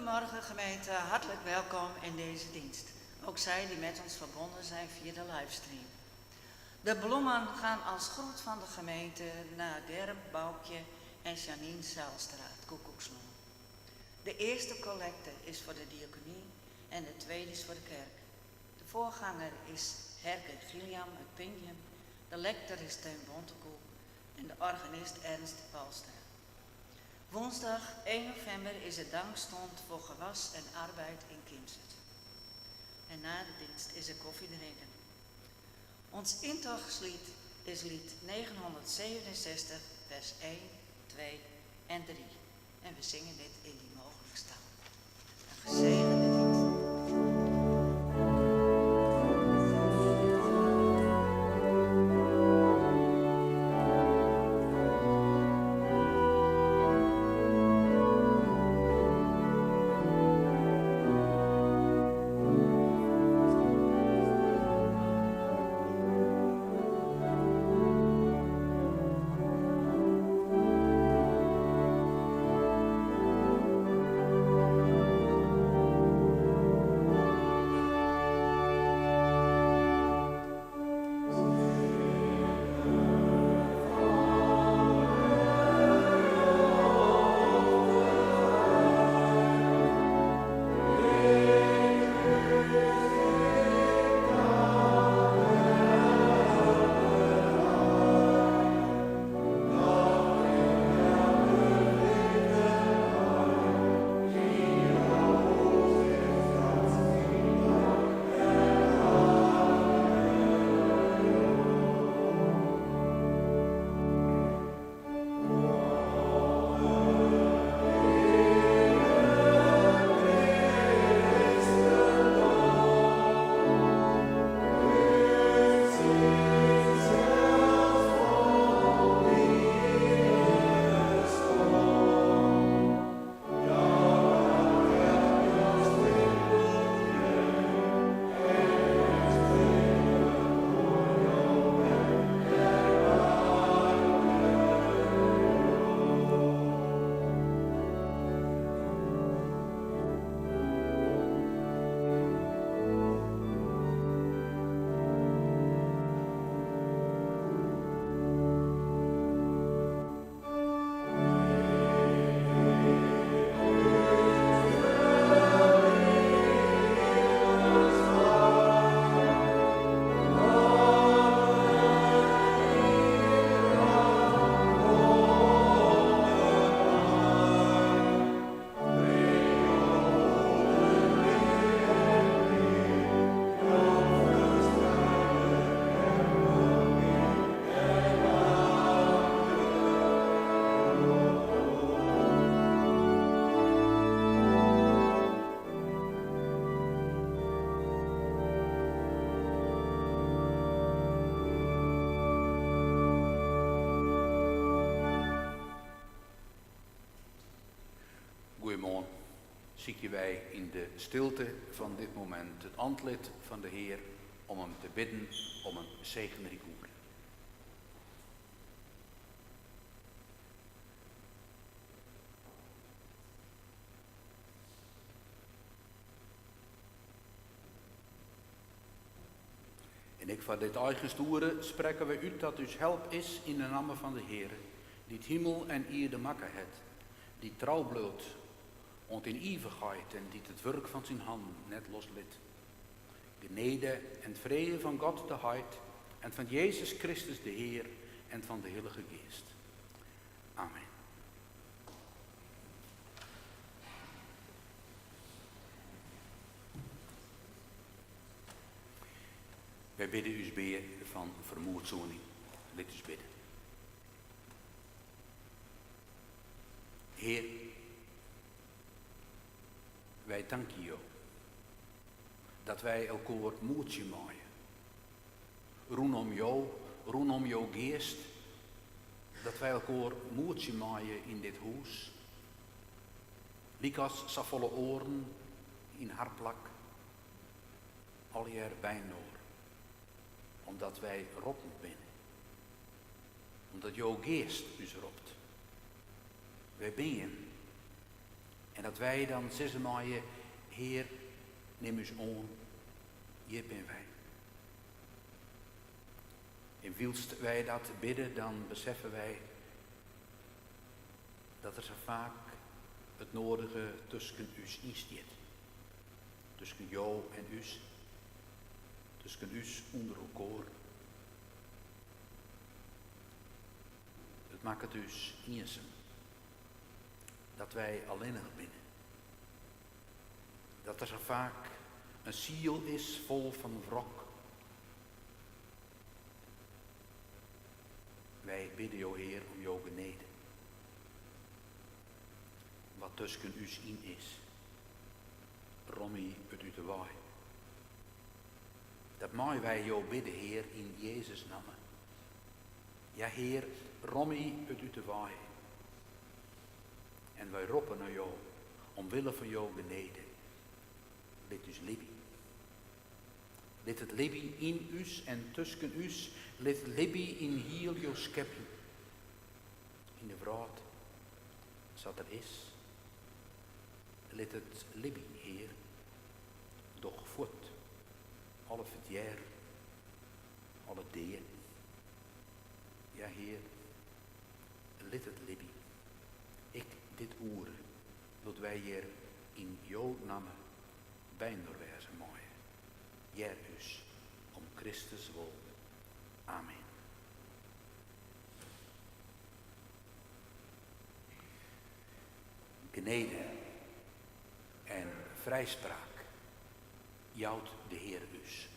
Goedemorgen gemeente, hartelijk welkom in deze dienst. Ook zij die met ons verbonden zijn via de livestream. De bloemen gaan als groet van de gemeente naar Germ Boukje en Janine Zijlstra, het Koekoeksloon. De eerste collecte is voor de diaconie en de tweede is voor de kerk. De voorganger is Herke Gilliam uit Pingjum, de lector is Teun Bontekoe en de organist Ernst Walstra. Woensdag 1 november is het dankstond voor gewas en arbeid in Kimswert. En na de dienst is er koffie drinken. Ons intochtslied is lied 967, vers 1, 2 en 3. En we zingen dit in die mogelijke taal. Een gezegende dienst. Goeiemoarn. Sykje wy yn de stilte fan dit momint it antlit fan de Hear om him te bidden om in segenryk oere. En ek foar dit eigenst oere sprekke wy út dat ús help is yn de namme fan de Heare, dy't himel en ierde makke hat, dy't trou bliuwt oant yn ivichheid en dy't it wurk fan syn hannen net loslit. Genede en frede fan God de Heit en fan Jezus Kristus de Hear en fan de Hillige Geast. Amen. Wy bidde ús bea fan fermoedsoening. Lit ús bidde. Hear, wy tankje Jo dat wy elkoar moetsje meie. Rûnom Jo, rûnom jo Geast, dat wy elkoar moetsje meie yn dit hûs. Lykas safolle oaren yn har plak, allegear byinoar, omdat wy roppen binne. Omdat jo Geast ús ropt. Wy binne jim. En dat wy dan sizze meie, Hear, nim ús oan, hjir binne wy. En wylst wy dat bidde, dan beseffe wy dat der sa faak it noadige tusken ús yn stiet. Tusken jo en ús, tusken ús ûnder elkoar. It makket ús iensum dat wy allinnich binne. Dat der sa faak in siel is fol fan wrok. Wy bidde jo, Hear, om jo genede. Wat tusken ús yn is, romje it út 'e wei. Dat meie wy jo bidde, Hear, yn Jezus' namme. Ja, Hear, romje it út 'e wei. En wy roppe nei jo, omwille fan jo genede. Lit ús libje. Lit it libje yn ús en tusken ús, lit it libje yn hiel jo skepping. Yn de wrâld sa't er is. Lit it libje, Hear. Doch fuort alle ferdjer, alle dea. Ja, Hear, lit it libje. Ek dit oere, doe't wy hjir yn jo namme byinoar wêze meie. Hear ús om Kristus wol. Amen. Genede en frijspraak jout de Hear ús.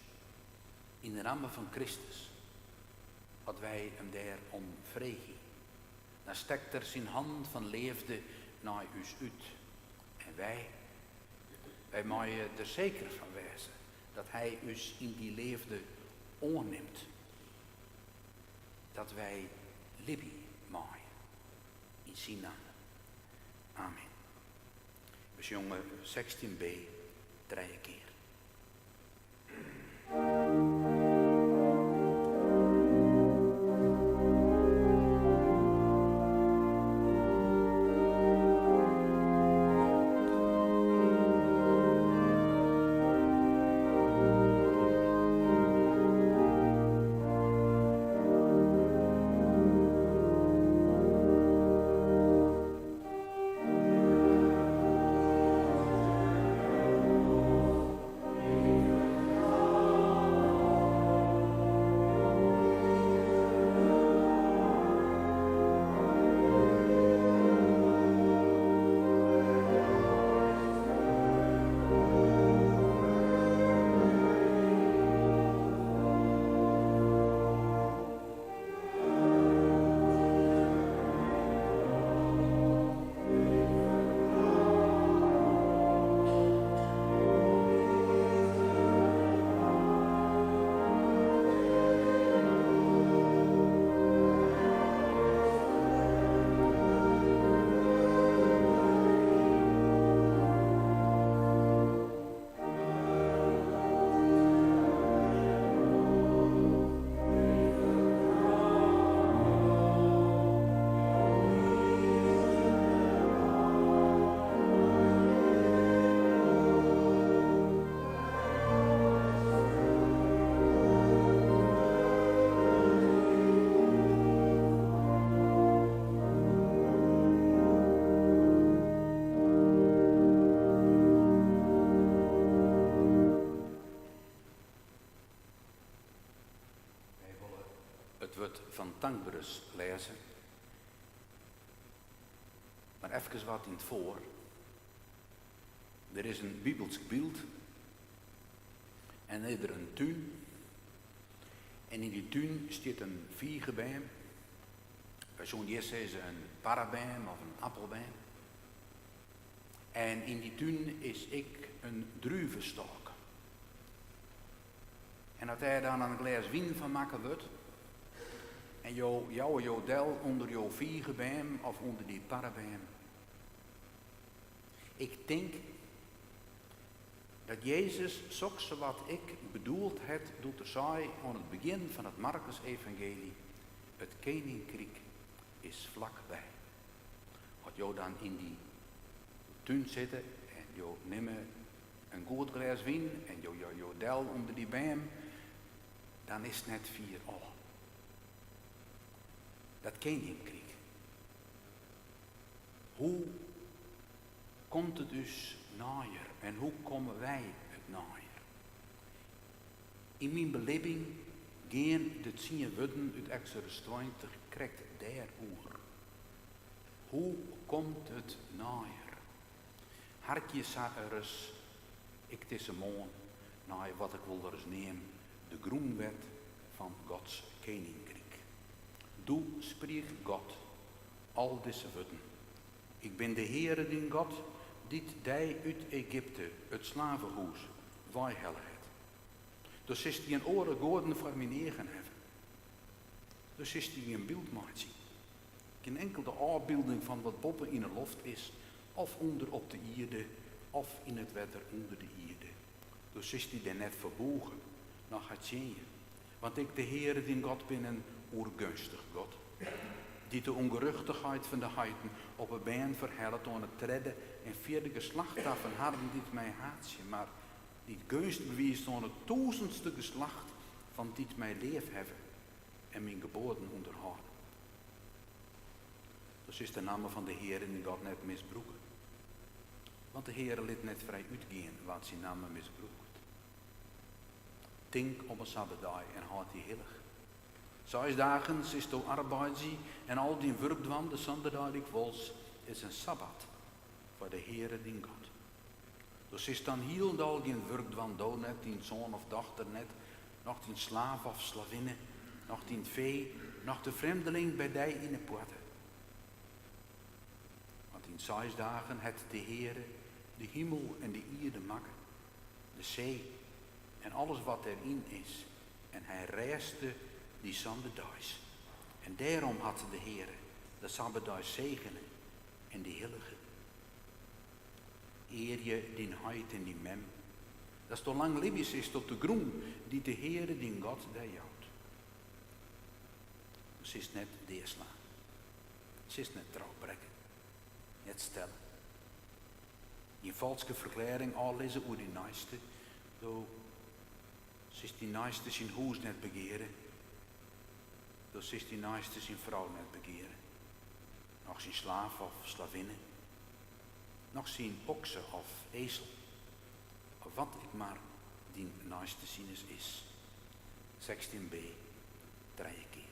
Yn de namme fan Kristus, at wy him dêr om freegje, dan stekt er syn han fan leafde nei ús út. En wy, wy meie der seker fan wêze dat hy ús yn dy leafde oannimt. Dat wy libje meie yn syn namme. Amen. We sjonge 16b trije kear. Wy wolle it wurd fan tankberens lêze, mar efkes wat yn 't foar. Der is in bibelsk byld en is der in tún en yn dy tún stiet in figebeam. Wy soene hjir sizze in parrebeam of in appelbeam. En yn dy tún is ek in druvestôk. En at dêr dan in glês wyn fan makke wurdt en jo jouwe jo del ûnder jo figebeam of ûnder dy parrebeam. Ik tink dat Jezus soksawat ek bedoeld hat doe't er sei oan it begjin fan it Markusevangeelje, It keninkryk is flakby. At jo dan yn dy. tún sitte en jo nimme in goed glês wyn en jo jouwe jo del ûnder dy beam, dan is it net fier ôf. Dat keninkryk. Hoe komt it ús neier en hoe komme wy it neier? Yn myn belibbing gean de tsien wurden út Eksodus 20 krekt dêroer. Hoe komt it neier? Harkje sa ris, ek dizze moarn, nei wat ik wolris neam de grûnwet fan Gods keninkryk. Doe spriek God al dizze wurden, Ik bin de Heare dyn God, dy't dy út Egypte, it slavehûs, weihelle hat. Do silst gjin oare goaden foar myn eagen hawwe. Do silst dy gjin byld meitsje, gjin inkelde ôfbylding fan wat boppe yn 'e loft is, of ûnder op de ierde, of yn it wetter ûnder de ierde. Do silst dy dêr net foar bûge, noch har tsjinje. Want ik, de Heare dyn God, bin in oergeunstich God, dy't de ûngerjochtichheid fan de heiten op 'e bern ferhellet oan it tredde en fjirde geslacht ta fan harren dy't my haatsje, mar dy't geunst bewiist oan it tûzenste geslacht fan dy't my leafhawwe en myn geboaden ûnderhâlde. Do silst de namme fan de Heare dyn God net misbrûke, want de Heare lit net frij útgean wa't syn namme misbrûkt. Tink om 'e sabbatdei en hâld dy hillich. Seis dagen silsto arbeidzje en al dyn wurk dwaan, de sânde dei lykwols is in sabbat foar de Heare dyn God. Do silst dan hielendal gjin wurk dwaan, do net, dyn soan of dochter net, noch dyn slaaf of slavinne, noch dyn fee, noch de frjemdling by dy yn 'e poarte. Want yn seis dagen hat de Heare de himel en de ierde makke, de see en alles wat dêryn is, en hy rêste dy sânde deis. En dêrom hat de Heare de sabbatdei segene en dy hillige. Earje dyn heit en dyn mem, datsto lang libje silst op de grûn dy't de Heare dyn God dy jout. Do silst net deaslaan. Silst net troubrekke. Net stelle. Gjin falske ferklearring ôflizze oer dyn neiste. Do silst dyn neiste syn hûs net begeare. Do silst dyn neiste syn frou net begeare, noch syn slaaf of slavinne, noch syn okse of ezel, of wat ek mar dyn neiste sines is. 16b, trije kear.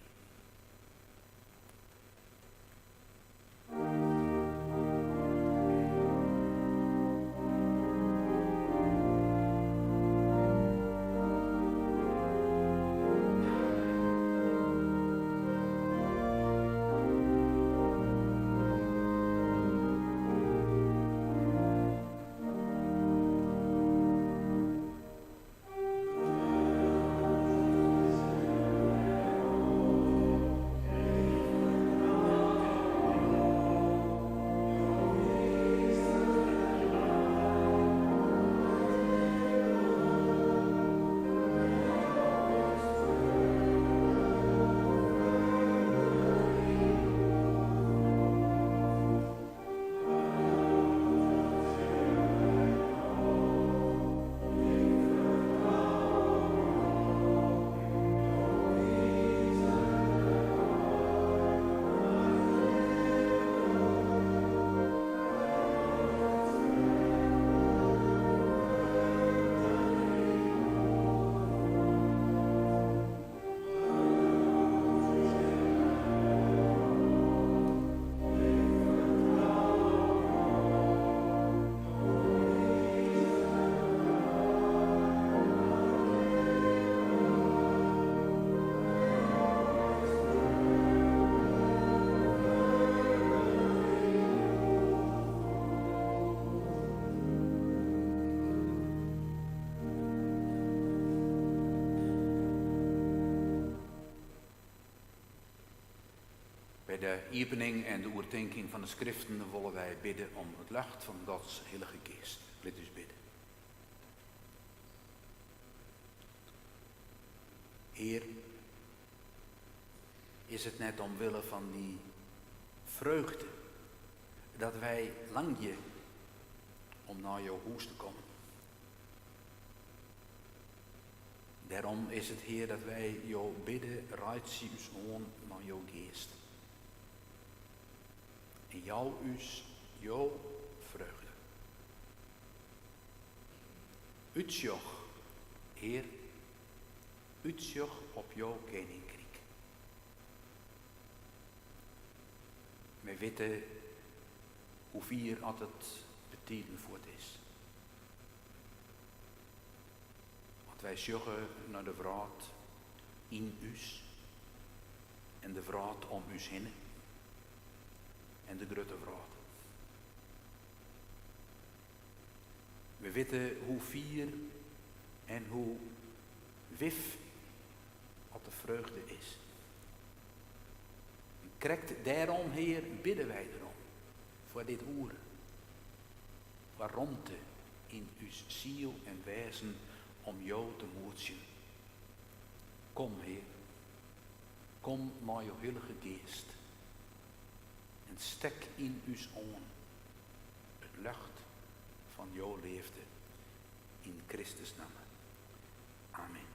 By de iepening en de oertinking fan de Skriften wolle wy bidde om it ljocht fan Gods Hillige Geast. Lit ús bidde. Hear, is it net omwille fan dy freugde dat wy langje? Om nei jo hûs te kommen. Dêrom is it, Hear, dat wy jo bidde, reitsje ús oan mei jo Geast. En jou ús jo freugde. Utsjoch, Hear, utsjoch op jo keninkryk. Wy witte hoe fier at it betiden fuort is. Want wy sjogge nei de wrâld yn ús en de wrâld om ús hinne en de grutte wrâld. We witte hoe fier en hoe wif at de freugde is. En krekt dêrom, Hear, bidde wy derom, foar dit oere, foar romte yn ús siel en wêzen om Jo te moetsjen. Kom, Hear, kom mei jo Hillige Geast en stek yn ús oan it ljocht fan jo leafde yn Kristus namme. Amen.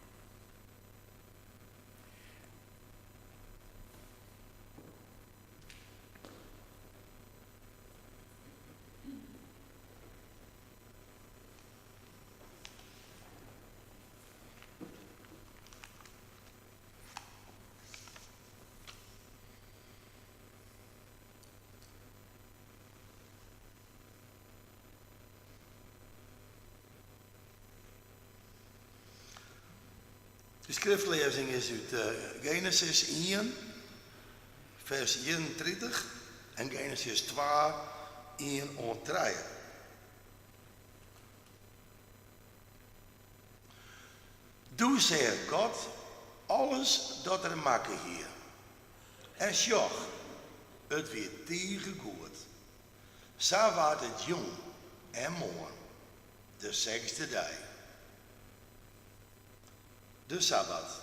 De skriftlêzing is út Genesis ien, fers 31 en Genesis twa, ien oant trije. Doe seach God alles dat Er makke hie, en sjoch, it wie tige goed. Sa waard it jûn en moarn, de sechsde dei. De sabbat.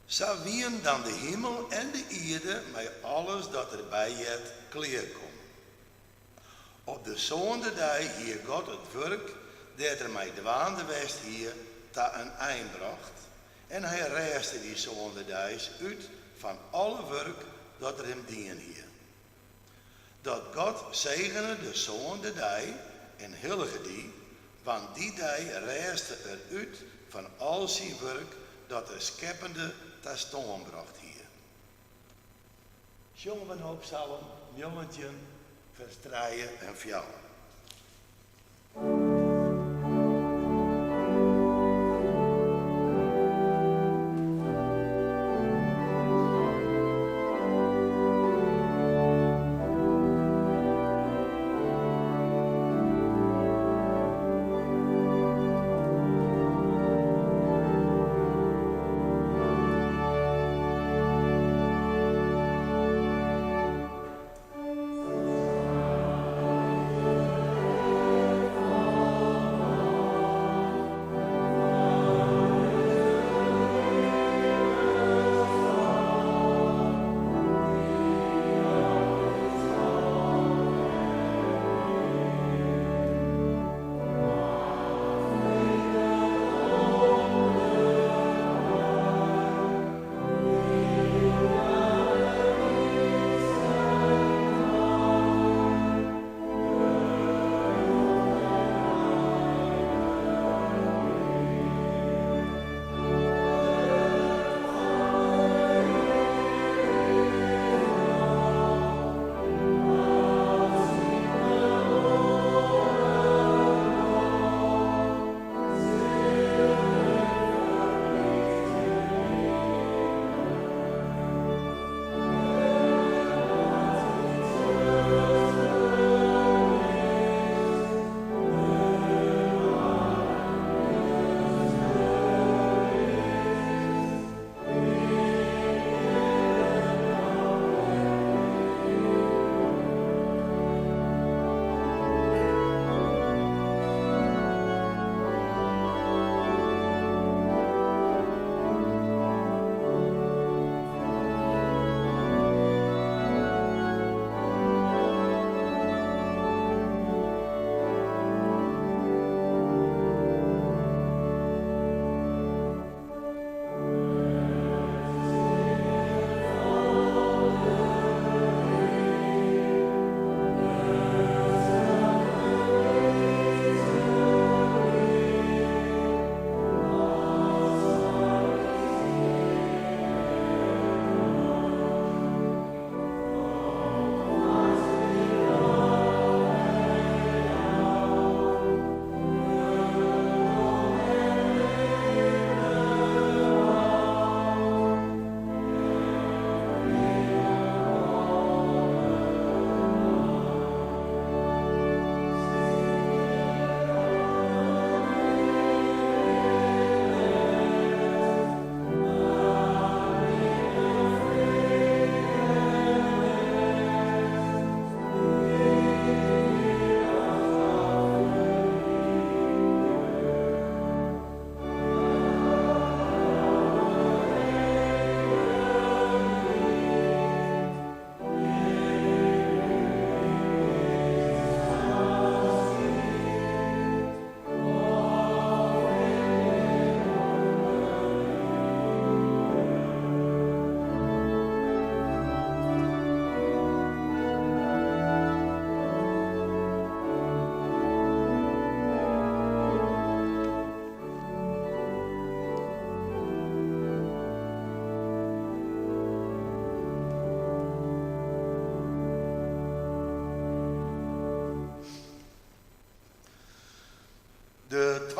Sa wienen dan de himel en de ierde mei alles dat derby heart klearkommen. Op de sânde dei hie God it wurk dêr't er mei dwaande west hie ta in ein brocht en hy rêste dy sânde deis út fan alle wurk dat er him dien hie. Dat God segene de sânde dei en hillige dy, want dy dei rêste er út fan al syn wurk dat er skeppende ta stân brocht hie. Sjonge we no Psalm 19, fers trije en fjouwer.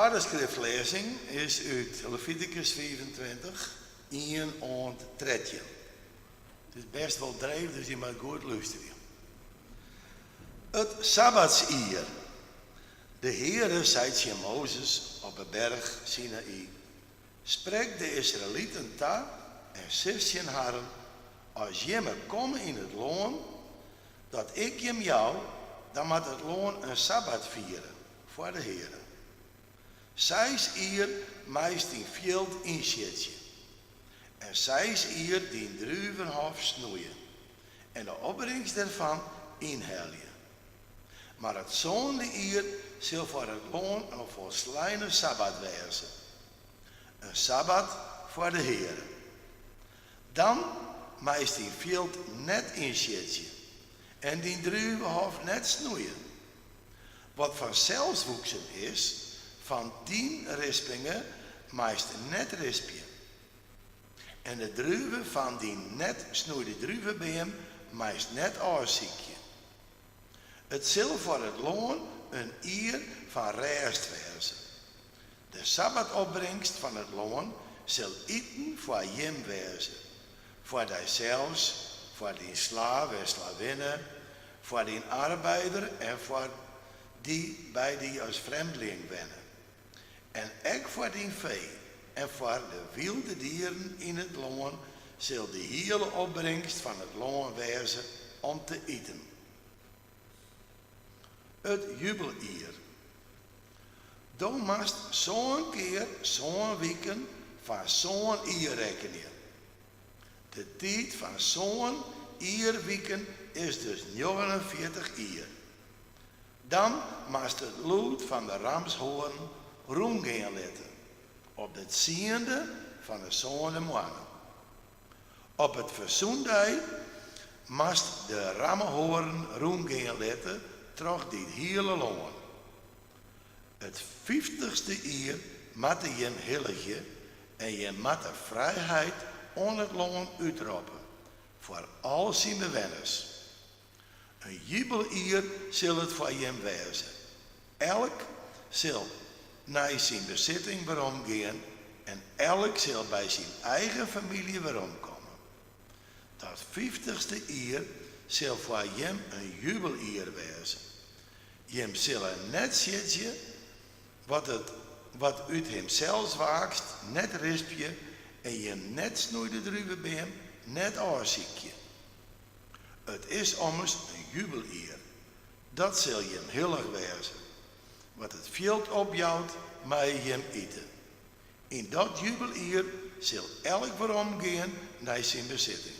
twadde skriftlêzing is út Leviticus 25, 1 oant 13. It is bêst wol dreech, dus je moatte goed lústerje. It Sabbatsjier. De Heare sei tsjin Mozes op 'e berch Sinaï, Sprek de Israeliten ta en sis tsjin harren, As jimme komme yn it lân dat ik jim jou, dan moat it lân in sabbat fiere foar de Heare. Seis jier meist dyn fjild ynsjitsje en seis jier dyn druvenhof snoeie en de opbringst derfan ynhelje. Mar it sânde jier sil foar it lân in folsleine sabbat wêze, in sabbat foar de Heare. Dan meist dyn fjild net ynsjitsje en dyn druvehof net snoeie. Wat fansels woeksen is, fan dyn rispinge meist net rispje. En de druve fan dyn net snoeide druvebeam meist net ôfsykje. It sil foar it lân in jier fan rêst wêze. De sabbatopbringst fan it lân sil iten foar jim wêze, foar dysels, foar dyn slaaf en slavinne, foar dyn arbeider en foar dy by dy as frjemdling wenne, en ek foar dyn fee en foar de wylde dieren yn it lân sil de hiele opbringst fan it lân wêze om te iten. It jubeljier. Do moatst sân kear sân wiken foar sân jier rekkenje. De tiid fan sân jierwiken is dus 49 jier. Dan moatst it lûd fan de ramshoarn rûngean litte op de tsiende fan de sânde moanne. Op it fersoendei moatst de rammehoarn rûngean litte troch dyn hiele lân. It fyftichste jier moatte jim hilligje en jim moatte frijheid oan it lân útroppe foar al syn bewenners. In jubeljier sil it foar jim wêze. Elk sil nei syn besitting weromgean en elk sil by syn eigen famylje weromkomme. Dat fyftichste jier sil foar jim in jubeljier wêze. Jim sille net siedzje wat it wat út himsels waakst, net rispje en jim net snoeide druvebeam net ôfsykje. It is ommers in jubeljier. Dat sil jim hillich wêze. Wat it fjild opjout, meie jim ite. Yn dat jubeljier sil elk weromgean nei syn besitting.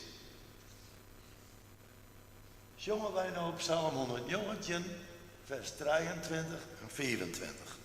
Sjonge wy no Psalm 119, fers 23 en 25.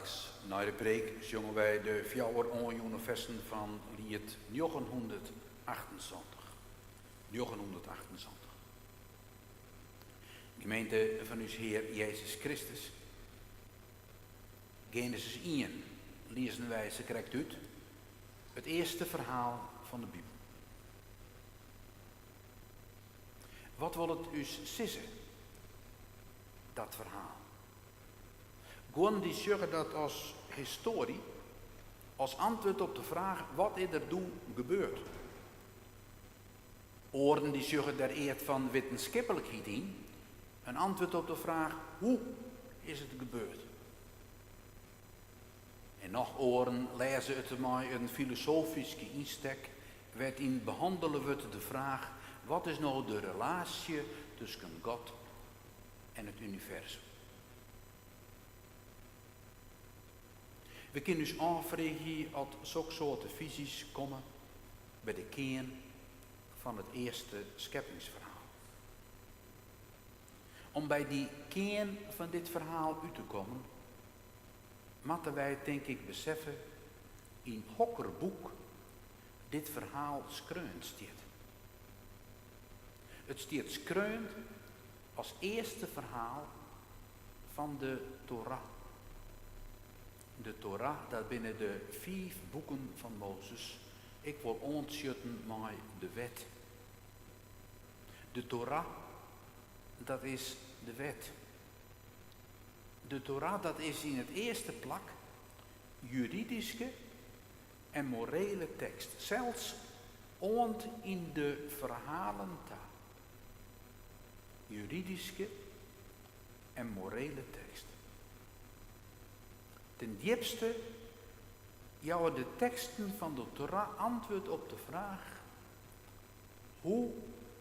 Daliks nei de preek sjonge wy de fjouwer oanjûne fersen fan liet 978. 978. Gemeente fan ús Hear Jezus Kristus. Genesis ien liezen wy sakrekt út, it earste ferhaal fan de Bibel. Wat wol it ús sizze, dat ferhaal? Guon dy sjogge dat as history, as antwurd op de fraach wat is der doe gebeurd? Oaren dy sjogge der eat fan wittenskiplikheid yn, in antwurd op de fraach hoe is it gebeurd? En noch oaren lêze it mei in filosofyske ynstek wêr't yn behannele wurdt de fraach wat is no de relaasje tusken God en it universum? We kinne ús ôffreegje oft soksoarte fisys komme by de kearn fan it earste skeppingsferhaal. Om by dy kearn fan dit ferhaal út te kommen, moatte wy tink ik beseffe yn hokker boek dit ferhaal skreaun stiet. It stiet skreaun as earste ferhaal fan de Torah. De Torah, dat binne de fiif boeken fan Mozes, ek wol oantsjutten mei de wet. De Torah, dat is de wet. De Torah, dat is yn it earste plak juridyske en morele tekst, sels oant yn de ferhalen ta. Juridyske en morele tekst. Ten djipste jouwe de teksten fan de Torah antwurd op de fraach, Hoe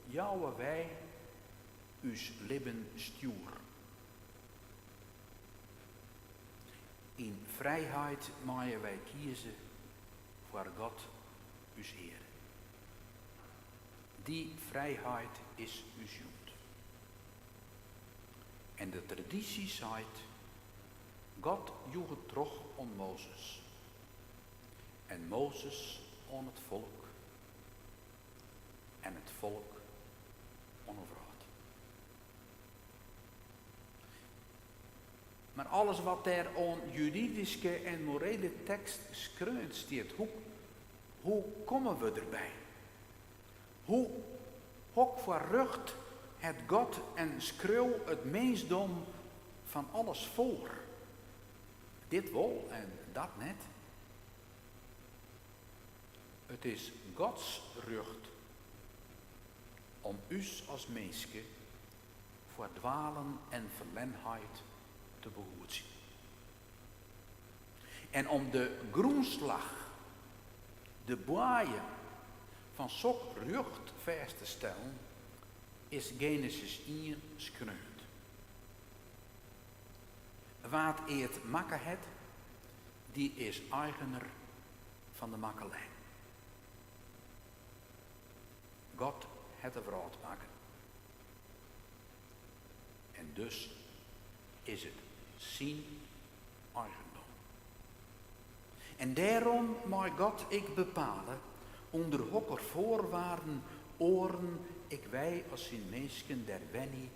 jouwe wy ús libben stjoer? Yn frijheid meie wy kieze foar God, ús Hear. Dy frijheid is ús jûnd. En de tradysje seit, God joech it troch oan Mozes en Mozes oan it folk en it folk oan 'e wrâld. Mar alles wat dêr oan juridyske en morele tekst skreaun stiet, hoe, hoe komme we derby? Hoe, hokfoar rjocht hat God en skreau it minskdom fan alles foar? Dit wol en dat net? It is Gods rjocht om ús as minske foar dwalen en ferlenheid te behoedzjen. En om de grûnslach, de boaiem, fan sok rjocht fêst te stellen, is Genesis ien skreaun. Wa't eat makke hat, dy is eigener fan de makkelei. God hat de wrâld makke. En dus is it syn eigendom. En dêrom mei God ek bepale ûnder hokker foarwaarden oaren ek wy as syn minsken dêr wenje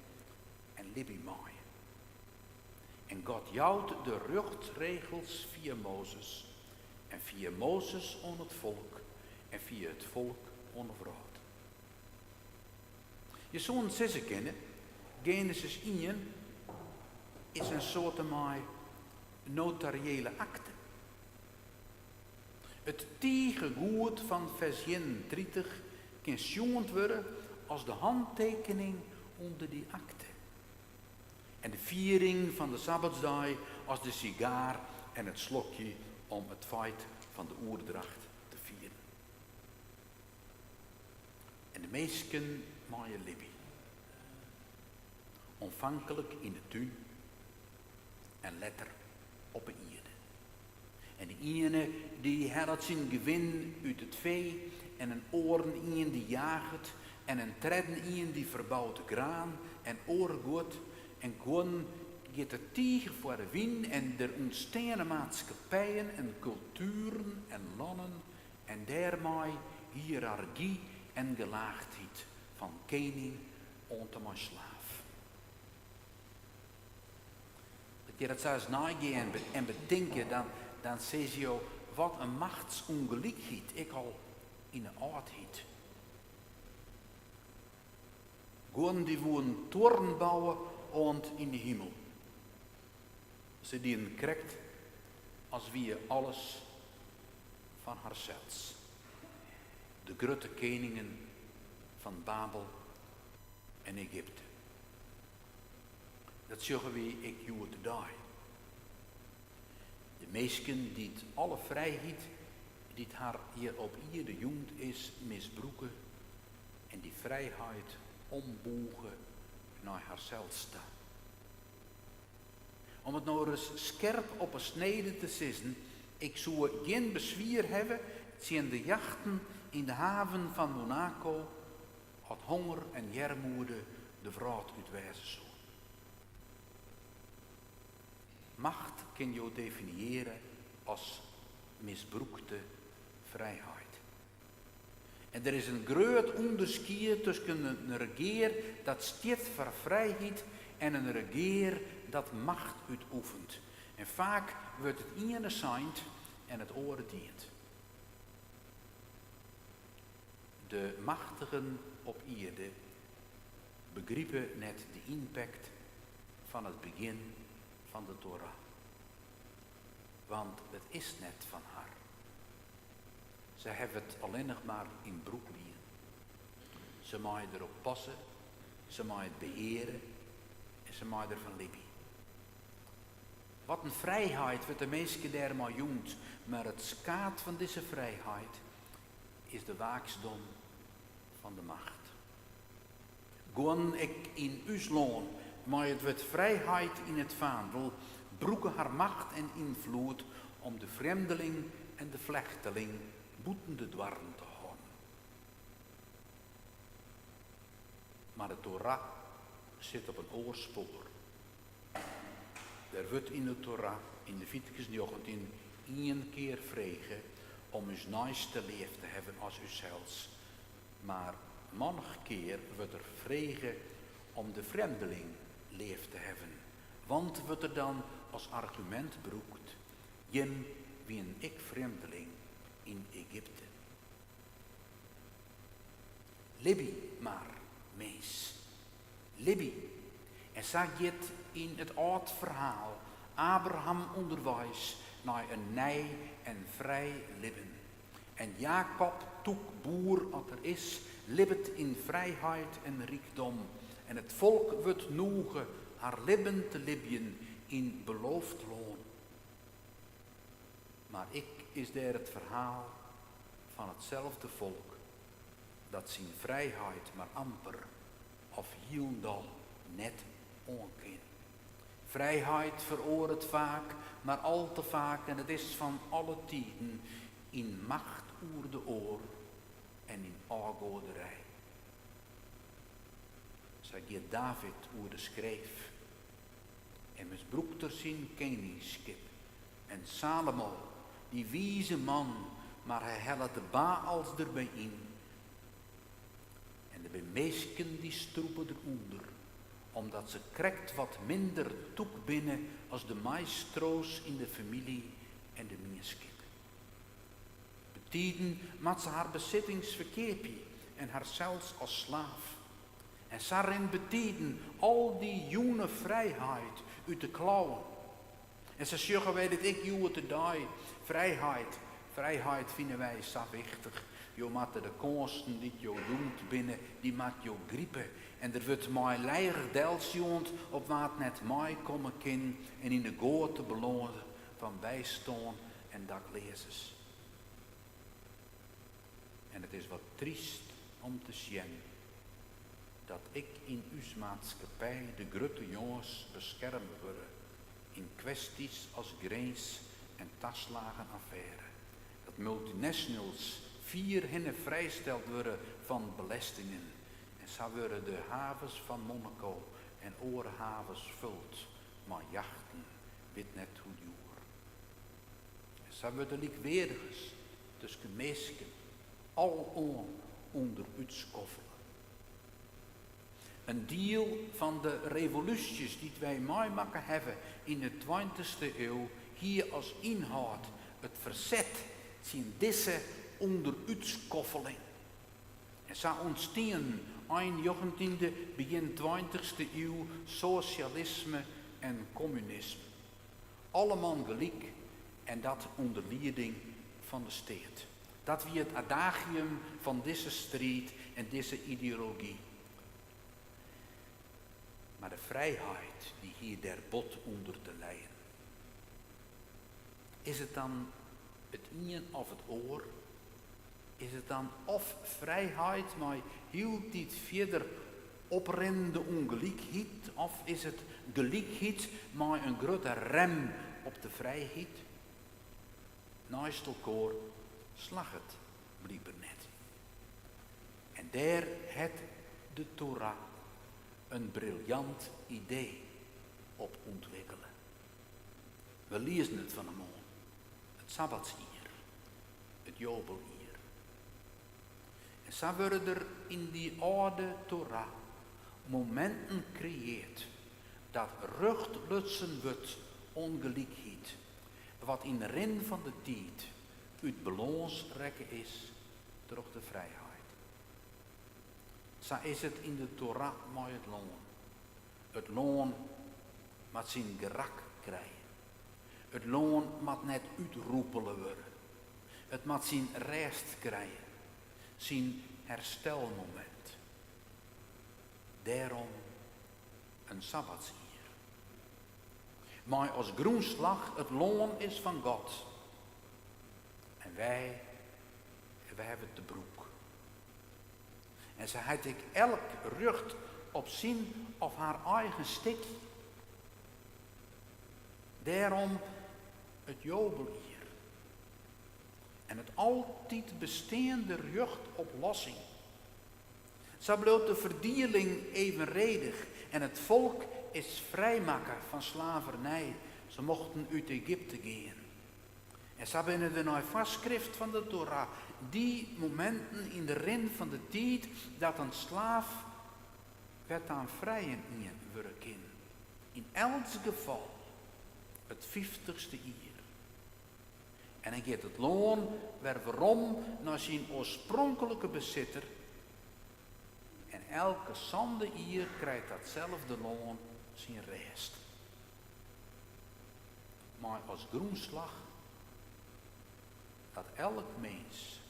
en libje meie. En God jout de rjochtsregels fia Mozes en fia Mozes oan it folk en fia it folk oan de wrâld. Je soenen sizze kinne, Genesis ien is in soarte mei notariële akte. It tige goed fan fers 31 kin sjoend wurde as de hantekening ûnder dy akte. En de fiering fan de sabbatsdei as de sigaar en it slokje om it feit fan de oerdracht te fieren. En de minsken meie libje. Oanfanklik yn de tún en letter op 'e ierde. En de iene dy hellet syn gewin út it fee en in oaren ien dy jaget en in tredden ien dy ferbout graan en oar guod en guon. giet de tige foar de wyn en der ûntsteane maatskippijen en kultueren en lannen en dêrmei hiërargy en gelaagdheid fan kening oant en mei slaaf. As je dat sa ris neigean en betinke, dan sizze jo, wat in machtsûngelykheid, ek al yn 'e âldheid. Guon dy woenen tuorren bouwe oant yn de himel. Se dienen krekt as wie alles fan harsels. De grutte keningen fan Babel en Egypte. Dat sjogge wy ek hjoed-de-dei. De minsken dy't alle frijheid dy't har hjir op ierde jûnd is misbrûke en dy frijheid ombûge nei harsels ta. Om it no ris skerp op 'e snede te sizzen, ik soe gjin beswier hawwe tsjin de jachten yn de haven fan Monaco as honger en earmoede de wrâld út wêze soe. Macht kin jo definieare as misbrûkte frijheid. En der is in grut ûnderskie tusken in regear dat stiet foar frijheid en in regear dat macht útoefent. En faak wurdt it iene seind en it oare dien. De machtigen op ierde begripe net de ympakt fan it begjin fan de Torah. Want it is net fan har. Se hawwe it allinnich mar yn brûklien. Se meie derop passe, se meie it beheare en se meie derfan libje. Wat in frijheid wurdt de minske dêrmei jûnd, mar it skaad fan dizze frijheid is de waaksdom fan de macht. Guon ek yn ús lân mei it wurd frijheid yn it faandel brûke har macht en ynfloed om de frjemdeling en de flechteling bûten de doarren te hâlden. Mar de Torah sit op in oar spoar. Der wurdt yn de Torah yn Levitikus 19 ien kear frege om ús neiste leaf te hawwen as ússels, mar mannich kear wurdt der frege om de frjemdeling leaf te hawwen, want wurdt der dan as argumint brûkt, jim wienen ek frjemdeling yn Egypte. Libje mar, mins. Libje. En sa giet yn it âld ferhaal Abraham ûnderweis nei in nij en frij libben. En Jakob, tûk boer at er is, libbet yn frijheid en rykdom. En it folk wurdt nûge har libben te libjen yn beloofd lân. Mar ek is dêr it ferhaal fan itselfde folk dat syn frijheid mar amper of hielendal net oankin. Frijheid feroaret faak, mar al te faak en it is fan alle tiden yn macht oer de oar en yn ôfgoaderij. Sa giet David oer de skreef en misbrûkt er syn keningskip. En Salomo, dy wize man, mar hy hellet de Baäls derby yn. En der binne minsken dy strûpe derûnder, omdat se krekt wat minder tûk binne as de maestro's yn de famylje en de mienskip. Betiden moat se har besittings ferkeapje en harsels as slaaf. En sa rint betiden al dy jûne frijheid út de klauwen. En sa sjogge wy dit ek hjoed-de-dei. Frijheid, frijheid fine wy sa wichtich. Jo moatte de kânsen dy't jo jûnd binne, dy moat jo gripe. En der wurdt meilijich delsjoend op wa't net meikomme kin en yn de goate belâne fan bystân en dakleazens. En it is wat tryst om te sjen dat ek yn ús maatskippij de grutte jonges beskerme wurde yn kwestys as grins en taslagenaffêre, dat multinationals fierhinne frijsteld wurde fan belestingen en sa wurde de havens fan Monaco en oare havens fuld. Mei jachten, wit net hoe djoer. En sa wurdt de lykweardigens tusken minsken aloan ûnderút skoffele. In diel fan de revolúsjes dy't wy meimakke hawwe yn de tweintichste iuw hie as ynhâld it ferset tsjin dizze ûnderútskoffeling. En sa ûntstienen ein njoggentiende, begjin tweintichste iuw sosjalisme en kommunisme. Alle man gelyk en dat ûnder lieding fan de steat. Dat wie it adagium fan dizze striid en dizze ideology. Mar de frijheid dy hie dêr bot ûnder te lijen. Is it dan it ien of it oar? Is it dan of frijheid mei hieltyd fierder oprinnende ûngelykheid of is it gelykheid mei in grutte rem op de frijheid? Neist elkoar slagget blykber net. En dêr hat de Torah in briljant idee op ûntwikkele. We liezen it fan 'e moarn, it sabbatsjier, it jobeljier. En sa wurde der yn dy âlde Torah mominten kreëard dat rjocht lutsen wurdt oan gelykheid, wat yn de rin fan de tiid út balâns rekke is troch de frijheid. Sa is it yn de Torah mei it lân. It lân moat syn gerak krije. It lân moat net útrûpele wurde. It moat syn rêst krije, syn herstelmomint. Dêrom in sabbatsjier. Mei as grûnslach it lân is fan God en wy, wy hawwe it te brûk. En sa hat ek elk rjocht op syn of har eigen stikje. Dêrom it jobeljier en it altyd besteande rjocht op lossing. Sa bliuwt de ferdieling evenredich en it folk is frijmakke fan slavernij, se mochten út Egypte gean. En sa binne der nei foarskrift fan de Torah dy mominten yn de rin fan de tiid dat in slaaf wer ta in frijen ien wurde kin. Yn elts gefal it fyftichste jier. En dan giet it lân wer werom nei syn oarspronklike besitter en elke sande jier krijt datselde lân syn rêst. Mei as grûnslach dat elk mins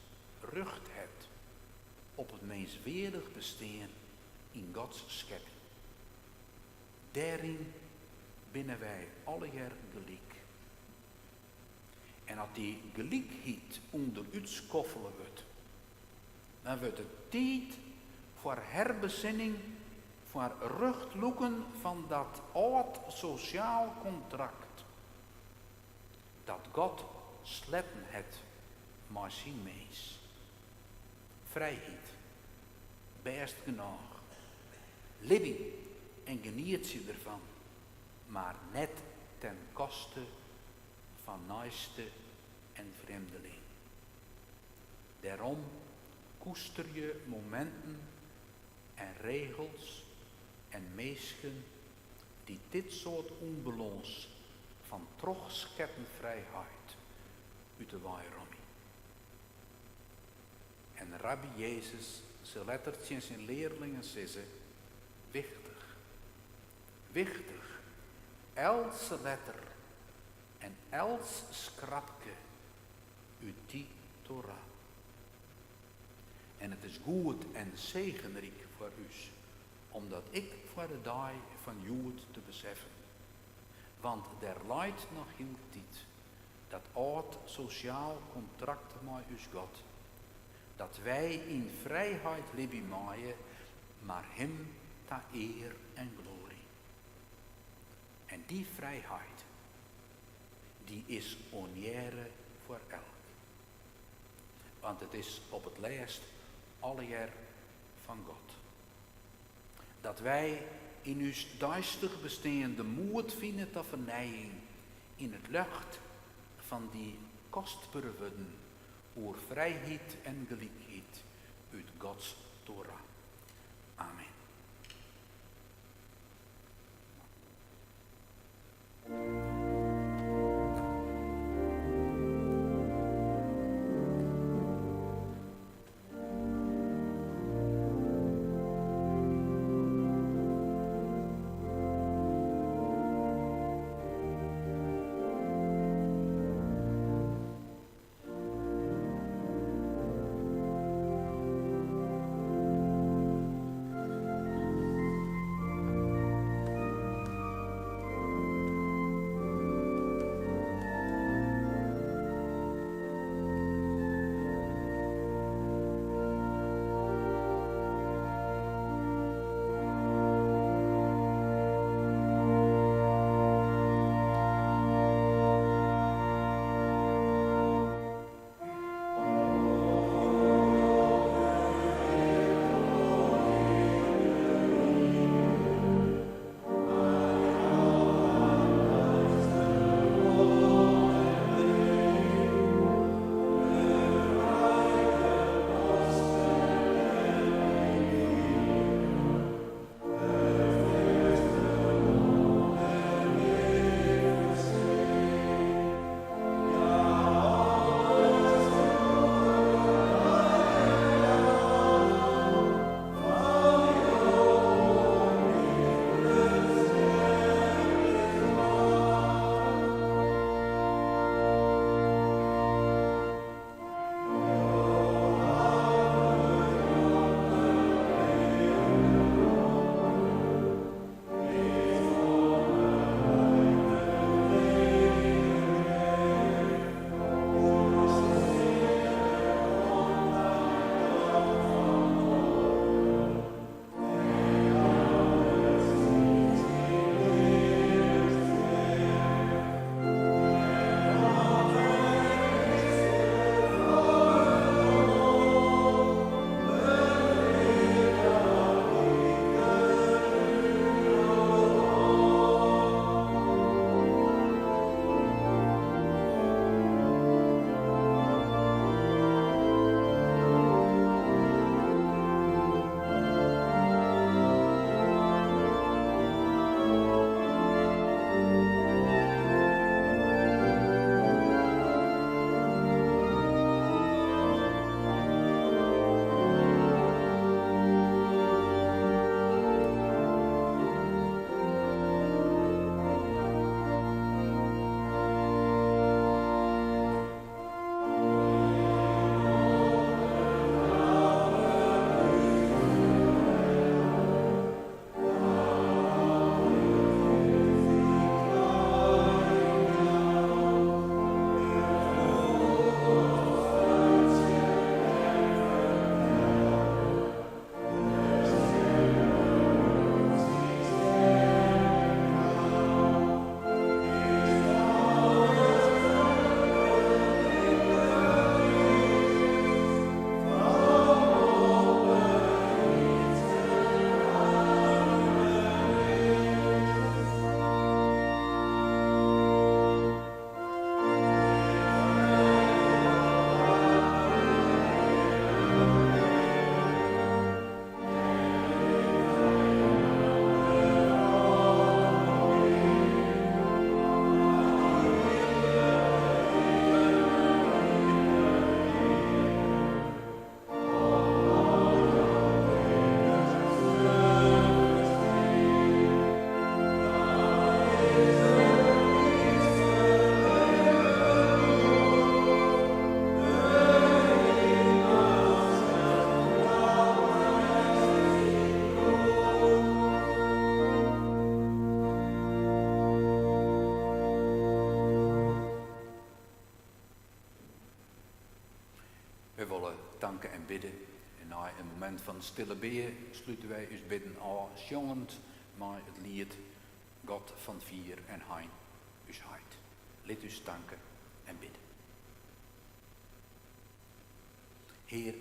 rjocht hat op it minsweardich bestean yn Gods skepping. Dêryn binne wy allegear gelyk. En as dy gelykheid ûnderút skoffele wurdt, dan wurdt it tiid foar herbesinning, foar rjochtlûken fan dat âld sosjaal kontrakt dat God sletten hat mei syn mins. Frijheid, bêst genôch. Libje en genietsje derfan, mar net ten koste fan neiste en frjemdeling. Dêrom koesterje mominten en regels en minsken dy't dit soart ûnbalâns fan trochsketten frijheid út 'e wei romje. En rabby Jezus sil letter tsjin syn learlingen sizze, Wichtich, wichtich, eltse letter en elts skrapke út dy Torah. En it is goed en segenryk foar ús om dat ek foar de dei fan hjoed te beseffen. Want der leit noch hieltyd dat âld sosjaal kontrakt mei ús God, dat wy yn frijheid libje meie, mar Him ta ear en glory. En dy frijheid, dy is ornearre foar elk. Want it is op it lêst allegear fan God. Dat wy. yn ús deistich bestean de moed fine ta fernijing yn it ljocht fan dy kostbere wurden oer frijheid en gelykheid út Gods Torah. Amen. Wy wolle tanke en bidde en nei in momint fan stille bea slute wy ús bidden ôf sjongend mei it liet God fan fier en hein, ús heit. Lit ús tanke en bidde. Hear,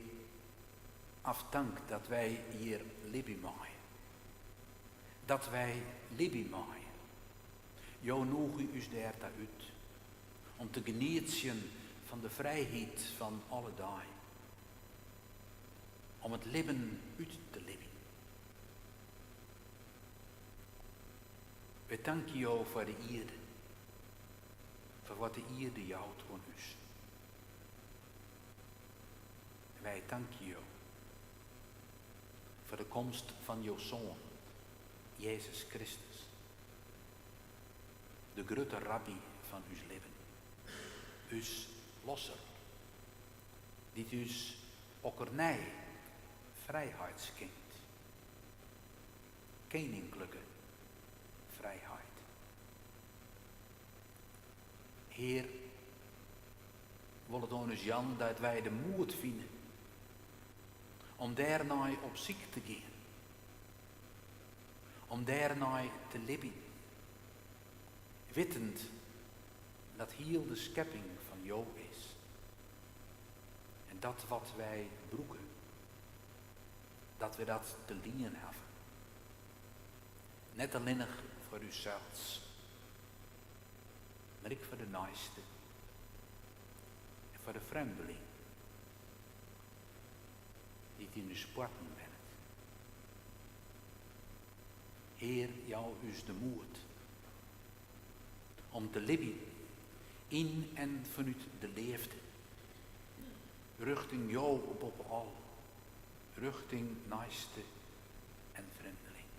aftank dat wy hjir libje meie. Dat wy libje meie. Jo noegje ús dêrta út, om te genietsjen fan de frijheid fan alle dei. Om it libben út te libjen. Wy tankje Jo foar de ierde, foar wat de ierde jout oan ús. En wy tankje Jo foar de komst fan jo Soan, Jezus Kristus, de grutte rabby fan ús libben, ús losser, dy't ús okkernij frijheid skinkt, keninklike frijheid. Hear, wol it oan ús jaan dat wy de moed fine om dêrnei op syk te gean, om dêrnei te libjen, wittend dat hiel de skepping fan Jo is en dat wat wy brûke, dat wy dat te lien hawwe. Net allinnich foar ússels, mar ek foar de neiste en foar de frjemdling dy't yn ús poarten wennet. Hear, jou ús de moed om te libjen yn en fanút de leafde, rjochting Jo boppe al, rjochting neiste en frjemdling.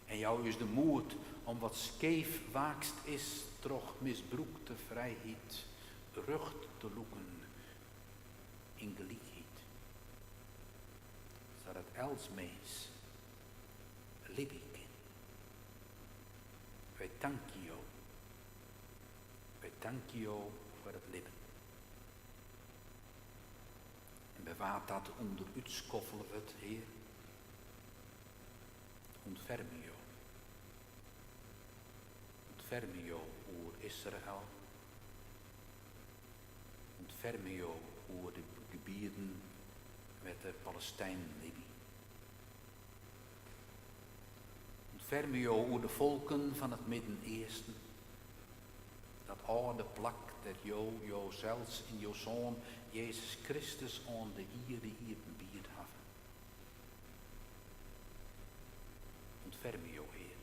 En jou ús de moed om wat skeef waakst is troch misbrûkte frijheid rjocht te lûken yn gelykheid, sadat elts mins libje kin. Wy tankje Jo. Wy tankje Jo foar it libben. En by wa't dat ûnderút skoffele wurdt, Hear, ûntfermje Jo. Ûntfermje Jo oer Israel. Ûntfermje Jo oer de gebieten wêr't de Palestijnen libje. Ûntfermje Jo oer de folken fan it Midden-Easten, dat âlde plak dêr't Jo Josels yn jo Soan Jezus Kristus oan de ierde iepenbierd hawwe. Ûntfermje Jo, Hear.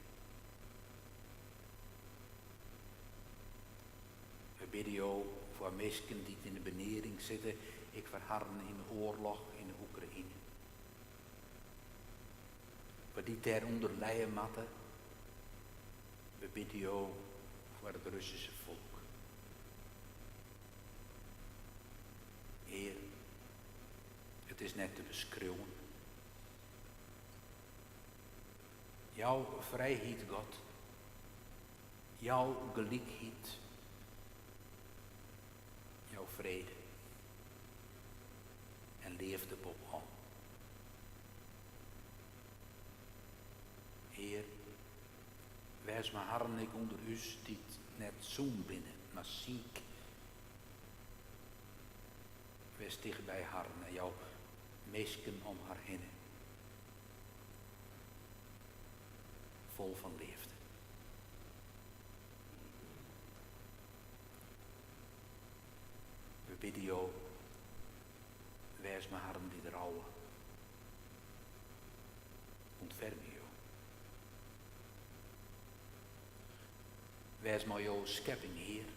Wy bidde Jo foar minsken dy't yn de benearing sitte, ek foar harren yn de oarloch yn de Oekraïne. Foar dy't dêrûnder lije moatte, we bidde Jo foar it Russyske folk. Hear, it is net te beskriuwen. Jou frijheid, God. Jou gelykheid. Jou frede. En leafde boppe al. Hear, wês mei harren ek ûnder ús dy't net sûn binne, mar siik. Wês tichtby harren en jou minsken om har hinne. Fol fan leafde. We bidde Jo, wês mei harren dy't rouwe. Ûntfermje Jo. Wês mei jo skepping, Hear.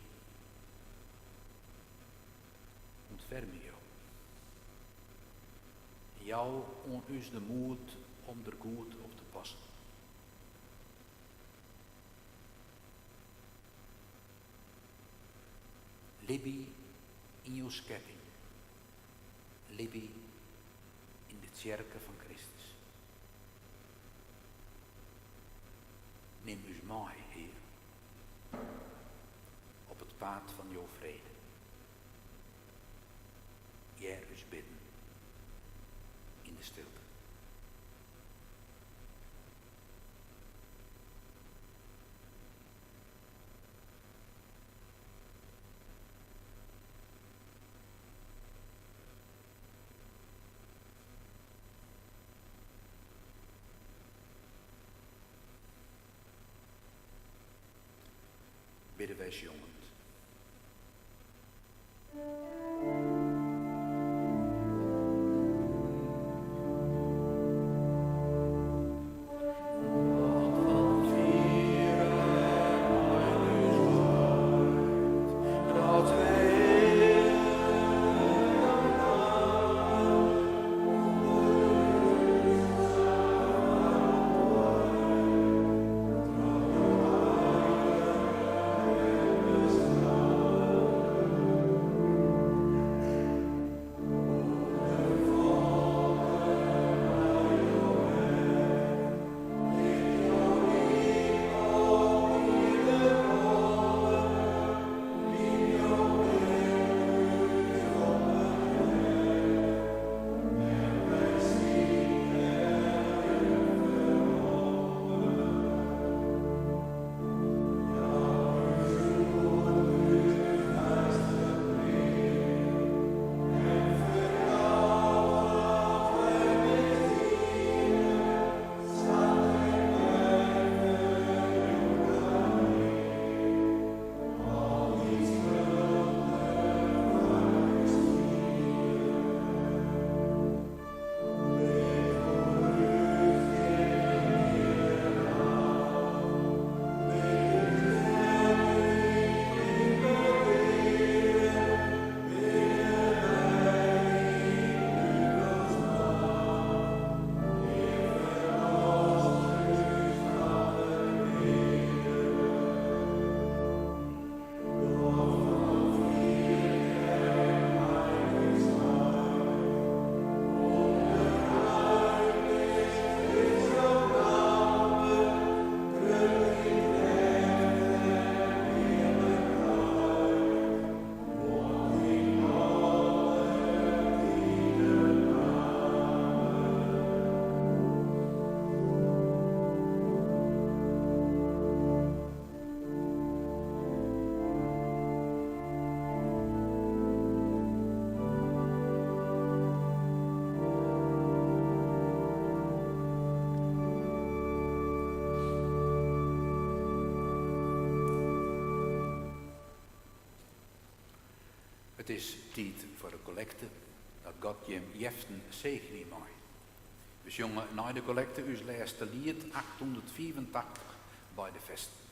Ûntfermje Jo. En jou oan ús de moed om der goed op te passen. Libje yn jo skepping. Libje yn de tsjerke fan Kristus. Nim ús mei, Hear, op it paad fan jo frede. Hear ús bidden yn de stilte. sjongend. It is tiid foar de kollekte, dat God jim jeften segenje mei. We sjonge nei de kollekte ús lêste liet 885 by de festen.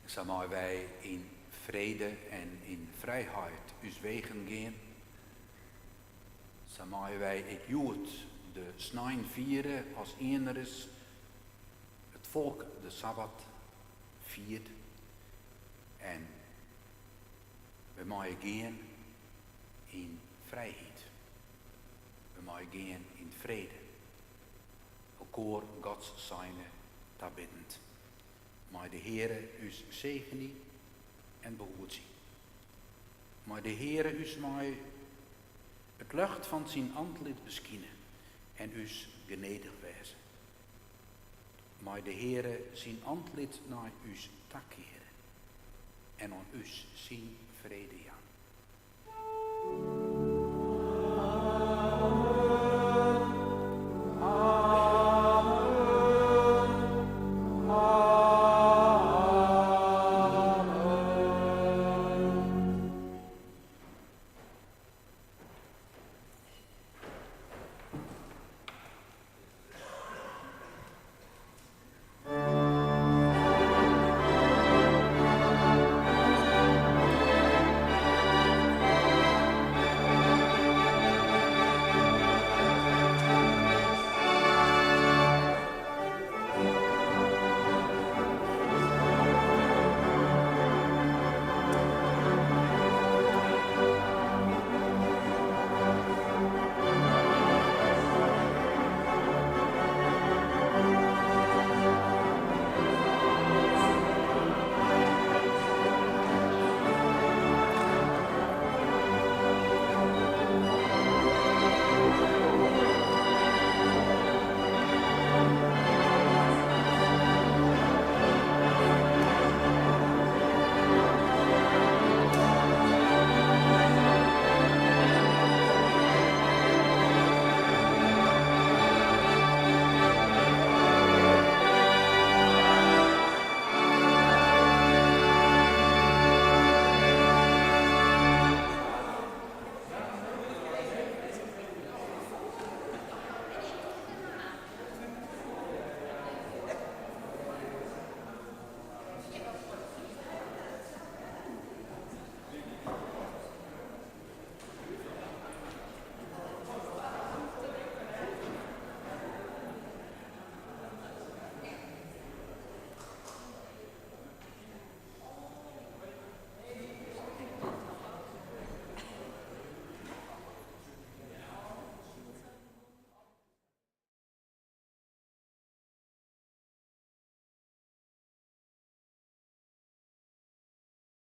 Sa meie wy yn frede en yn frijheid ús wegen gean. Sa meie wy ek hjoed de snein fiere as ienris it folk de sabbat fiert. En wy meie gean yn frijheid. Wy meie gean yn frede. Elkoar Gods seine tabiddend. Mei de Heare ús segenje en behoedzje. Mei de Heare ús mei it ljocht fan syn antlit beskine en ús genedich wêze. Mei de Heare syn antlit nei ús takeare en oan ús syn frede jaan.